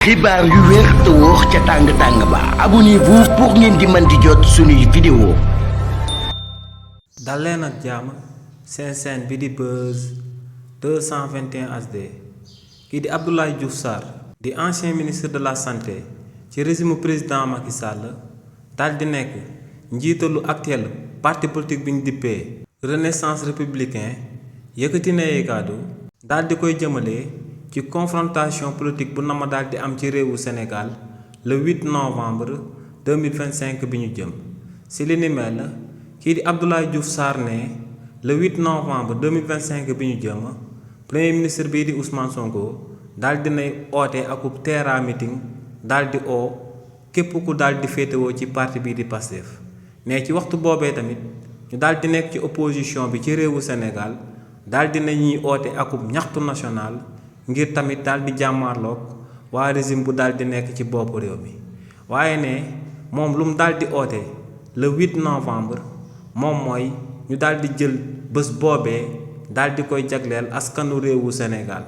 xibaar yu wér te wóor ca tàng ba abonnez-vous pour ngeen di mën di jot suñuy vidéo. dal leen ak jàmm seen chaîne bi di Buzz 221 HD kii di Abdoulaye Diouf Sarr di ancien ministre de la santé ci régime président Macky Sall dal di nekk njiitalu actuel parti politique bi ñu dippee Renaissance républicain yëkkati na ay kàddu dal di koy jëmale ci confrontation politique bu nama daal di am ci réewu Sénégal le 8 novembre 2025 bi ñu jëm si li ni mel kii di Abdoulaye Diouf Sarr ne le 8 novembre 2025 bi ñu jëm premier ministre bii di Ousmane Sonko daal dinay oote akub terra meeting daal di oo képp ku daal di féetewoo ci parti bii di Pastef ne ci waxtu boobee tamit ñu daal di nekk ci opposition bi ci réewu Sénégal daal dina ñuy oote akub ñaxtu national ngir tamit daal di jàmmaarloog waa régime bu daal di nekk ci bopp réew mi waaye ne moom lu mu daal di oote le 8 novembre moom mooy ñu daal di jël bés boobee daal di koy jagleel askanu réewu Sénégal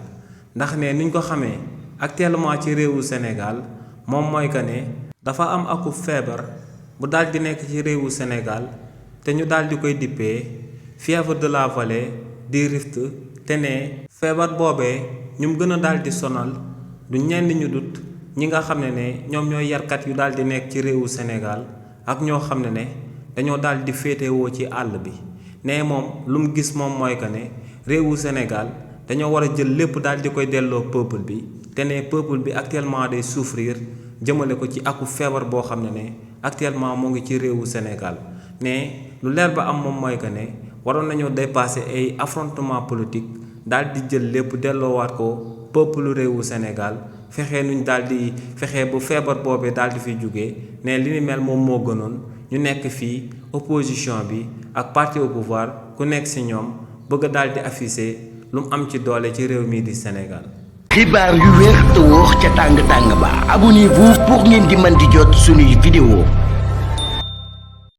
ndax ne niñ ko xamee actuellement ci réewu Sénégal moom mooy que ne dafa am akub feebar bu daal di nekk ci réewu Sénégal te ñu daal di koy dippee fièvre de la vallée du Rift te ne feebar boobee ñu gën a daal di sonal du ñenn ñu dut ñi nga xam ne ñoom ñooy yarkat yu daal di nekk ci réewu Sénégal ak ñoo xam ne dañoo daal di féetewoo ci àll bi ne moom lu mu gis moom mooy que ne réewu Sénégal dañoo war a jël lépp daal di koy delloo peuple bi te ne peuple bi actuellement day souffrir jëmale ko ci aku feebar boo xam ne actuellement mu ngi ci réewu Sénégal ne lu leer ba am moom mooy que ne waroon nañoo dépasser ay affrontement politique daal di jël lépp delloowaat ko peuple réewu Sénégal fexe nuñ daal di fexe bu feebar boobee daal di fi jógee ne li ni mel moom moo gënoon ñu nekk fii opposition bi ak parti au pouvoir ku nekk ci ñoom bëgg daal di afficher lu mu am ci doole ci réew mii di Sénégal. xibaar yu wér te wóor ca tàng ba abonnez-vous pour ngeen di mën di jot suñuy vidéo.